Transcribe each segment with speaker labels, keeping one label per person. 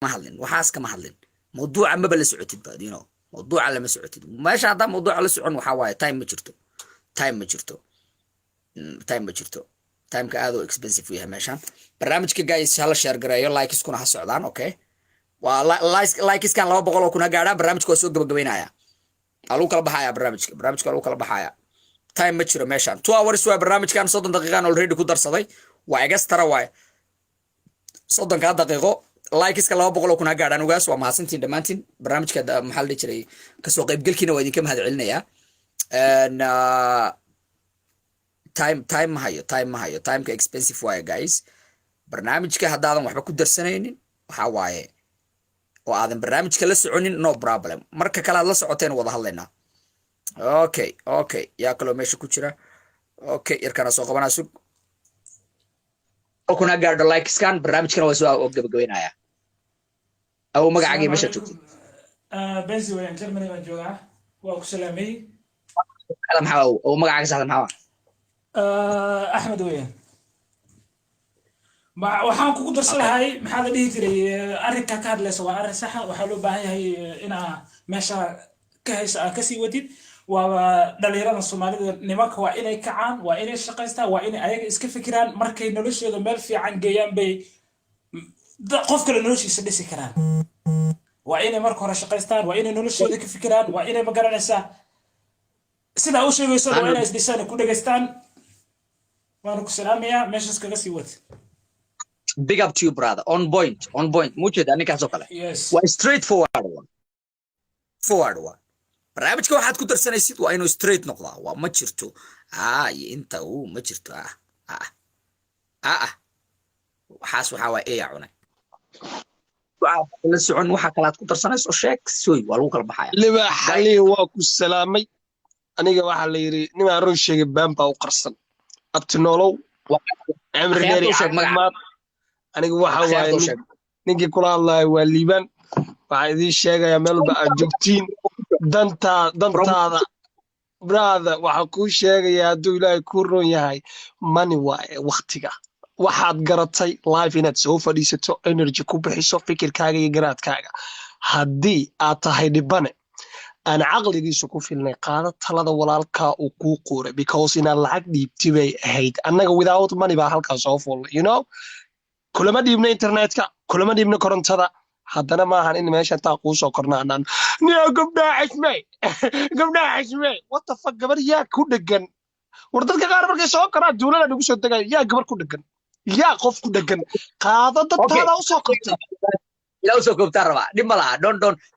Speaker 1: Hadlin waxaas, kama hadlin mawduuca. Maba la socotid ba, mawduuca lama socotid meesha. Haddaa mawduuca la socon, waxaa waaye time ma jirto, time ma jirto, time ma jirto. Timeka aad oo expensive u yahay meeshan. Barnaamijka, guys, hala share gareeyo, likeskuna ha socdaan. Okay, waa likeskan 200,000 ha gaadhaan. Barnaamijka waa soo gabagabaynaya, waa lagu kala baxaya barnaamijka. Barnaamijka waa lagu kala baxaya. Time ma jiro meeshan. 2 hours waa barnaamijkan, 30 daqiiqan already ku darsaday, waa extra waaye 30-kaa daqiiqo. Likeska 200,000 ha gaadhaan. Ugaas, waa mahadsantiin dhammaantiin. Barnaamijka maxaa la dhihi jiray, kasoo qaybgelkiina waa idinka mahad celinayaa. And time ma hayo, time ma hayo. Timeka expensive waaye, guys. Barnaamijka haddaadan waxba ku darsanaynin, waxaa waaye oo aadan barnaamijka la soconin, no problem. Marka kale aad la socoteen wada hadlaynaa. Okay, yaa kaloo meesha ku jira? Okay, yarkana soo qabanaa, sug kuna gaadho likeskan. Barnaamijkana waa soo gabagabeynaya. Aw, magacaagii, meesha joogtid?
Speaker 2: Benzi wayaan, Germany baan joogaa. Waa ku salaamay.
Speaker 1: Maxaa oo magacaaga saxda maxaa?
Speaker 2: Axmed weeyaan. Waxaan kugu darsan lahay, maxaa la dhihi jiray, arrinkaa ka hadlaysa waa arrin saxa. Waxaa loo baahan yahay inaa meesha ka haysa aa kasii wadid. Waaba dhalinyarada Soomaalida, nimanka waa inay kacaan, waa inay shaqaystaan, waa inay ayaga iska fikiraan. Markay noloshooda meel fiican geeyaan bay qof kale noloshiisa dhisi karaan. Waa inay marka hore shaqaystaan, waa inay noloshooda ka fikiraan, waa inay, ma garanaysaa, sidaa u sheegayso, waa inay isdhisaan, ku dhegaystaan. Waana ku salaamayaa, meeshaas kaga sii wad.
Speaker 1: Big up to you, brother. On point, on point. Mujeeda ninkaas oo kale.
Speaker 2: Yes.
Speaker 1: Waa straight forward one, forward one. Barnaamijka waxaad ku darsanaysid waa inuu straight noqdaa. Waa ma jirto iyo inta uu ma jirto. Waxaas waxaa waa eya cunay. Waxaa la socon waxa kale aad ku darsanayso, sheeg soy, waa lagu kala baxaya.
Speaker 3: Libaax xalihi, waa ku salaamay. Aniga waxaa la yidhi, nimaan run sheegay baan baa u qarsan. Abti, noolow, cimri dheer iyo
Speaker 1: Akhyaarta u sheeg magaca.
Speaker 3: caafimaad. Aniga waxa waaye
Speaker 1: Akhyaarta u sheeg.
Speaker 3: Ninkii kula hadlayo waa Liibaan. Waxaan idiin sheegayaa, meel walba aad joogtiin, dantaa dantaada, brother. Waxaan kuu sheegayaa, hadduu Ilaahay kuu ron yahay, money waaye waktiga. Waxaad garatay life inaad soo fadhiisato, energy ku bixiso fikirkaaga iyo garaadkaaga. Haddii aad tahay dhibane aan caqligiisu ku filnay, qaado talada walaalkaa uu kuu quuray, because inaad lacag dhiibti bay ahayd. Annaga without money baa halkaa soo fuulnay. Kulama dhiibno internetka, kulama dhiibno korontada. Haddana maahan in meesha intaa kuu soo kornaanaan niyo gabdhaha xishmey, gabdhaha xishmey. What the fuck? Gabar yaa ku dhegan? War dadka qaar markay soo koraan duulada nagu soo degayo. Yaa gabar ku dhegan? Yaa qof ku dhegan? Qaado dantaada usoo kortay.
Speaker 1: Ilaa usoo koobtaan rabaa, dhib ma laha.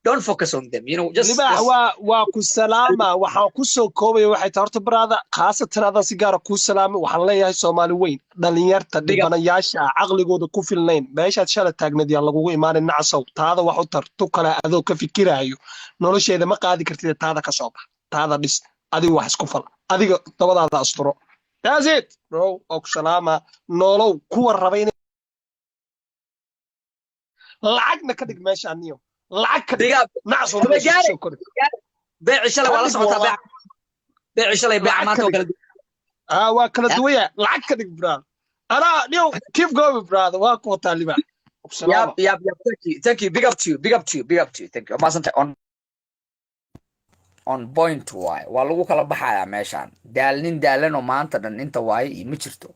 Speaker 1: Don't focus on them. Just
Speaker 3: Libaax, waa ku salaama. Waxaan ku soo koobaya waxay tahay, horta brother, khaasatan adaan si gaara kuu salaamay. Waxaan leeyahay, Soomaali weyn, dhalinyarta
Speaker 1: Big up.
Speaker 3: dhibanayaasha ah, caqligooda ku filnayn, meeshaad shala taagneed yaa lagugu imaanin. Nacasow, taada wax u tar. Tu kale adoo ka fikiraayo nolosheeda ma qaadi kartid. Taada ka soo bax, taada dhis, adiga wax isku fal, adiga dabadaada asturo. That's it, bro. Oo ku salaama, noolow. Kuwa raba inay lacagna ka dhig meesha, niyo lacag ka dhig.
Speaker 1: Big up.
Speaker 3: Nacasow,
Speaker 1: Haba
Speaker 3: meesha
Speaker 1: gaari.
Speaker 3: kusoo kori.
Speaker 1: Beeci shalay waa la
Speaker 3: Ka dhig.
Speaker 1: Socotaa.
Speaker 3: Wallah.
Speaker 1: Beeci shalay, beeca
Speaker 3: Lacag
Speaker 1: maanta
Speaker 3: ka
Speaker 1: oo kala.
Speaker 3: Ah, waa kala duwaya. Lacag ka dhig, brother. Anaa niyo, keep going, brother. Waa ku wataa, libaax. Salaama.
Speaker 1: Yep. Thank you, thank you. Big up to you, big up to you, big up to you. Thank you. Maasanta. On point waaye. Waa lagu kala baxayaa meeshaan. Daalnin daalan oo maanta dhan inta waaye iyo ma jirto.